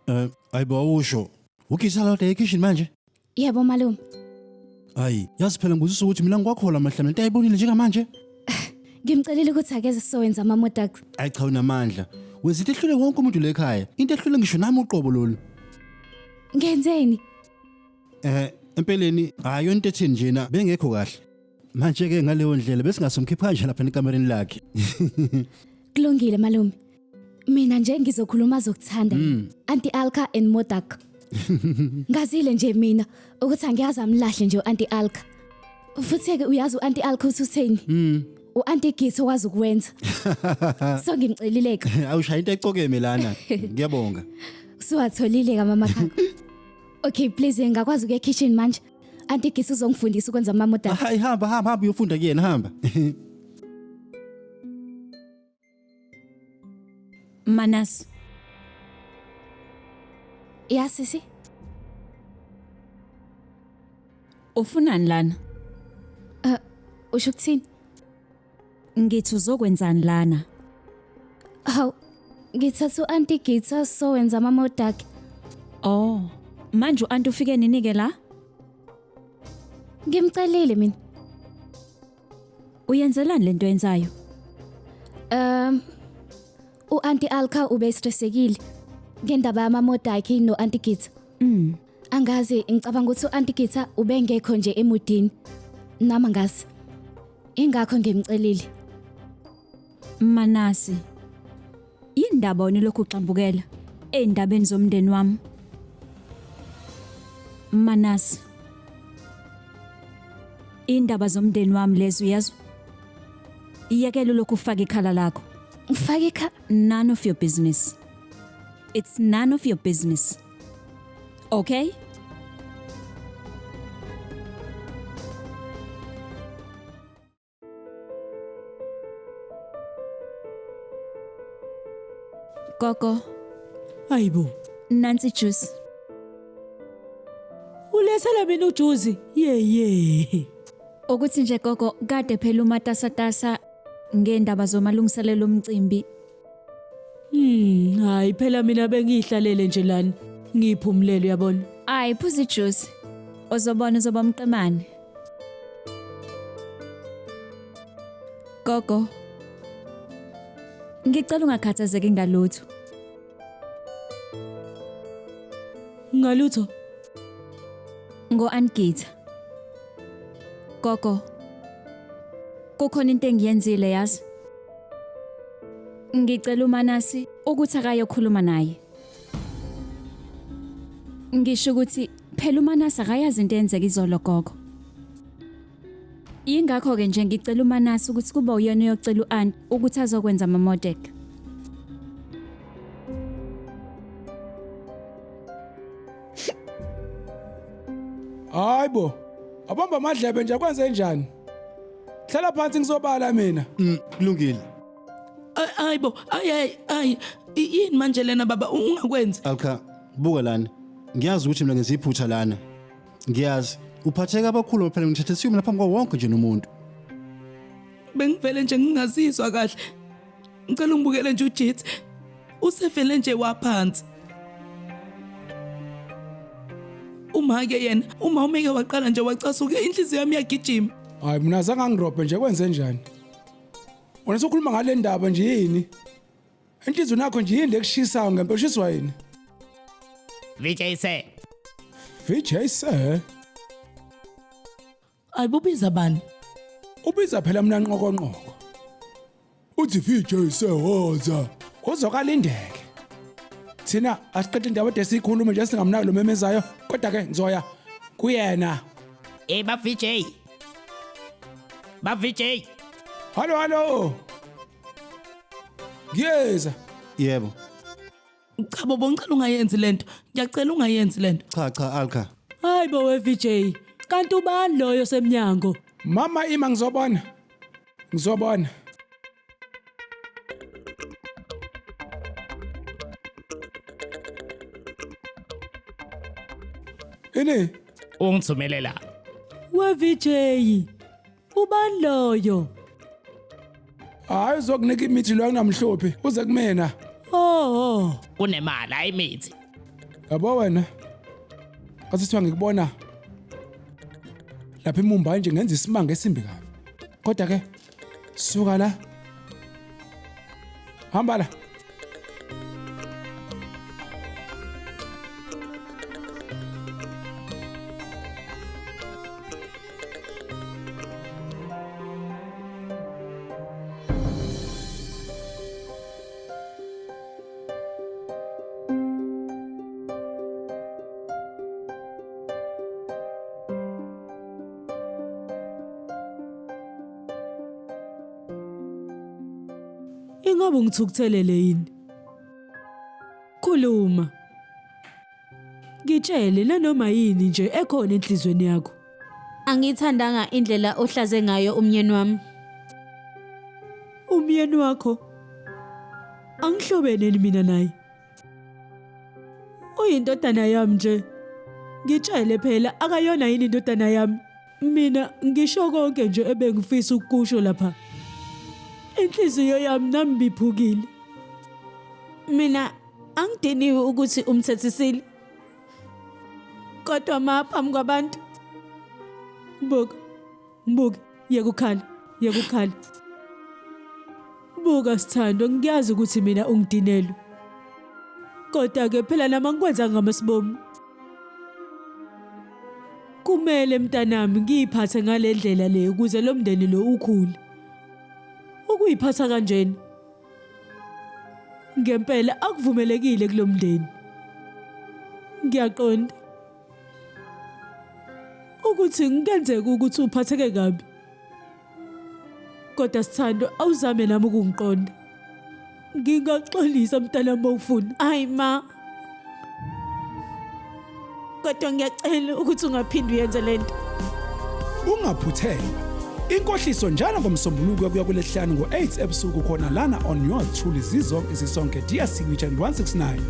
Eh, ayibo awusho. Ugisa la ekitchen manje? Yebo malume. Hayi, yazi phela ngibuzisa ukuthi mina ngikwakhola amahlanu into ayibonile njengamanje. Ngimcelile ukuthi akeze sizowenza ama-modak. Hayi cha unamandla. Wenza into ehlule wonke umuntu le ekhaya. Into ehlule ngisho nami uqobo lolu. Ngenzeni? Eh, empeleni hayi yona into ethini njena bengekho kahle. Manje ke ngaleyo ndlela besingasomkhipha kanje lapha ekamereni lakhe. Kulungile malume. Mina nje ngizokhuluma zokuthanda. Auntie Alka and Modak. Ngazile nje mina ukuthi angiyazi amlahle nje uAuntie Alka. Futhi ke uyazi uAuntie Alka uthi utheni? UAuntie Githo wazi ukwenza. So ngimcelile ke. Awushaya into ecokeme lana. Ngiyabonga. Usuwatholile ka mama khakho. Okay please ngakwazi ukuya kitchen manje. Auntie Githo uzongifundisa ukwenza ama modak. Hayi hamba hamba hamba uyofunda kuyena hamba. Manas, Ya sisi. ufunani lana? Usho ukuthini? Ngithi uzokwenzani lana? Hawu, ngithatha u-Auntie Githa sowenza ama-modak. Oh, manje u-anti ufike nini ke la? Ngimcelile mina. Uyenzelani lento yenzayo? U-Auntie Alka ubestressekile ngendaba yama-modaki no-Auntie Githa. Angazi, ngicabanga ukuthi u-Auntie Githa ubengekho nje emudini. Nami angazi. Ingakho ngimcelile. Manasi. Yindaba wena lokhu uxambukela ey'ndabeni zomndeni wami? Manasi. Indaba zomndeni wami lezi uyezwa? Iyekela lokhu ufaka ikhala lakho. Ngifake ikha None of your business. It's none of your business. Okay? Gogo, Hayibo. nansi juice. Ulethela mina ujuzi. Ye ye. Ukuthi nje gogo kade phela umatasatasa ngendaba zomalungiselelo omcimbi. Hayi phela mina bengihlalele nje lana. Ngiphumulele uyabona. Ayi phuza ijuice. Uzobona uzoba umqemane. Gogo. Ngicela ungakhathazeki ngalutho. Ngalutho. Ngo-Angitha. Gogo. Kukhona into engiyenzile yazi. Ngicela uManasi ukuthi akayokhuluma naye. Ngisho ukuthi phela uManasi akayazi into eyenzeka izolo gogo. Yingakho ke nje ngicela uManasi ukuthi kube uyena oyocela u-aunt ukuthi azokwenza ama-modek. Hayibo. Abamba amadlebe nje kwenze njani? Hlala phansi ngizobala mina. Kulungile. Hayibo, ay ay ay. Yini manje lena baba ungakwenzi? Alka, buka lana. Ngiyazi ukuthi mina ngenza iphutha lana. Ngiyazi uphatheka abakhulu phela ngithethisiwe mina phambi kwawo wonke nje nomuntu. Bengivele nje ngingazizwa kahle. Ngicela ungibukele nje uJit. Usevele nje waphansi. Uma ke yena, uma umeke waqala nje wacasuka inhliziyo yami iyagijima. Hayi mina zange angirobhe nje kwenze njani? Wena usukhuluma ngale ndaba nje yini? Enhlizweni yakho nje yini lekushisayo ngempela ushiswa yini? VJ sir. VJ sir. Ayibubiza bani? Ubiza phela mina nqokonqoko. Uthi VJ sir woza. Uzokalindeke. Thina asiqede indaba ede sikhulume nje singamnaki lo memezayo kodwa ke ngizoya kuyena. Eh ba VJ. Ba VJ. Hallo hallo. Ngiyeza. Yebo. Cha bobo ngicela ungayenzi lento. Ngiyacela ungayenzi lento. Cha cha Alka. Hayibo we VJ. Kanti ubani loyo semnyango? Mama ima ngizobona. Ngizobona. Ini? Ungithumele la. We VJ. Ubani loyo? Hayi uzokunika imithi lo anginamhlophe uze kumina. Oh. Kunemali hayi imithi. Yabo wena. Ngathi kuthiwa ngikubona lapha eMumbai nje ngenza isimanga esimbi kabi. Kodwa ke suka la. Hamba la. Ingabe ungithukuthelele yini? Khuluma. Ngitshele nanoma yini nje ekhona enhlizweni yakho. Angiyithandanga indlela ohlaze ngayo umnyeni wami. Umyeni wakho angihlobene mina naye. Uyindodana yami nje. Ngitshele phela akayona yini indodana yami. Mina ngisho konke nje ebengifisa ukukusho lapha. Inhliziyo yami nami biphukile. Mina angidiniwe ukuthi umthethisile. Kodwa ma phambi kwabantu Buka. Buka, yeka ukhala, yeka ukhala. Buka sithando, ngiyazi ukuthi mina ungidinelwe. Kodwa ke phela nami angikwenzanga ngamasibomu. Kumele mntanami ngiyiphathe ngale ndlela le ukuze lo mndeni lo ukhule. Ukuyiphatha kanjena ngempela akuvumelekile kulomndeni. Ngiyaqonda ukuthi kungenzeka ukuthi uphatheke kabi. Kodwa sithando awuzame nami ukungiqonda. Ngingaxolisa mntanami uma ufuna. Hayi ma. Kodwa ngiyacela ukuthi ungaphindi uyenze lento. Ungaphuthelwa. Inkohliso njalo ngoMsombuluko kuya kulesihlanu ngo-8 ebusuku khona lana on yours truly zizonke isisonke DStv channel 169.